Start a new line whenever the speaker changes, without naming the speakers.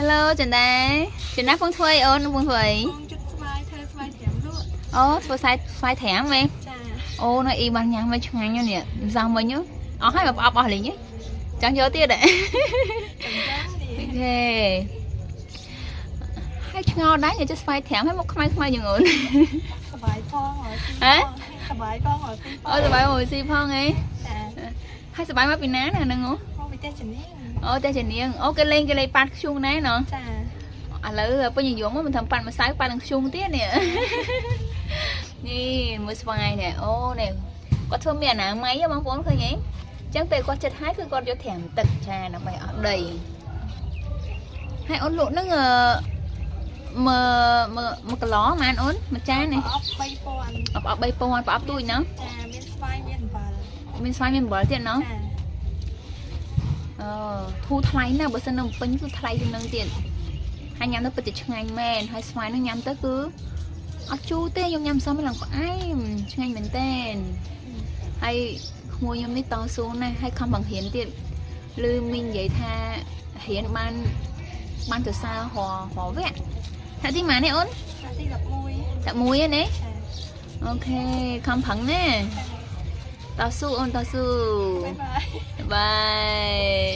Hello ចិន្តាចិន្តាពងធ្វើអីអូនពងធ្វើអី
បងជិតស្វាយធ្វើស្វាយត្រាំលក់
អូធ្វើខ្សែស្វាយត្រាំហ៎
ចា
អូនៅអ៊ីបានញ៉ាំមកឆ្ងាញ់ណាស់នេះសំវិញអស់ហើយមកផ្អប់អស់លេងហ៎ចង់យកទៀតហ៎
ចាំចាំនេះ
Okay ហើយឆ្ងល់ដែរយកចេះស្វាយត្រាំហើយមកខ្មៅខ្មៅយ៉ាងអូន
សបាយផងហើយ
ហ៎
សបាយផងហើយពី
អូសបាយមកស៊ីផងហី
ចា
ហើយសបាយមកពីណាណាហ្នឹងអូ
មកពីផ្ទះជំនាញ
អូតែជានាងអូគេលេងគេលេងប៉ាត់ខ្ជុងដែរណោះ
ចា
ឥឡូវពេញនិយមមិនធ្វើប៉ាត់ម្សៅប៉ាត់នឹងខ្ជុងទៀតនេះ នេះមើលស្វាយនេះអូនេះគាត់ធ្វើមានអនាម័យហ៎បងប្អូនឃើញទេអញ្ចឹងពេលគាត់ចិត្តហើយគឺគាត់យកត្រាំទឹកចាដើម្បីអស់ដីហើយអូនលក់ហ្នឹងអឺមើមើមួយកឡហ្មងអូនមួយចាននេះ
ប្រអប់3000
ប្រអប់3000ប្រអប់ទូចណោះ
ចាមានស្វាយមានអំបិល
មានស្វាយមានអំបិលទៀតណោះ
ចា
អឺធូរថ្លៃណាស់បើសិននៅពេញគឺថ្លៃជាងនឹងទៀតហើយញ៉ាំទៅពិតជាឆ្ងាញ់មែនហើយស្វាយនឹងញ៉ាំទៅគឺអត់ជូរទេខ្ញុំញ៉ាំសមឡើងផ្អែមឆ្ងាញ់មែនតើហើយក្មួយខ្ញុំនេះតស៊ូណាស់ហើយខំបង្រៀនទៀតឮមីងនិយាយថារៀនបានបានទៅសារររវគ្គថាទីម៉ានេះអូន
ចាទី11
តែមួយឯណា
ចា
Okay ខំប្រឹងណាតស៊ូអូនតស៊ូ
Bye bye.
Bye.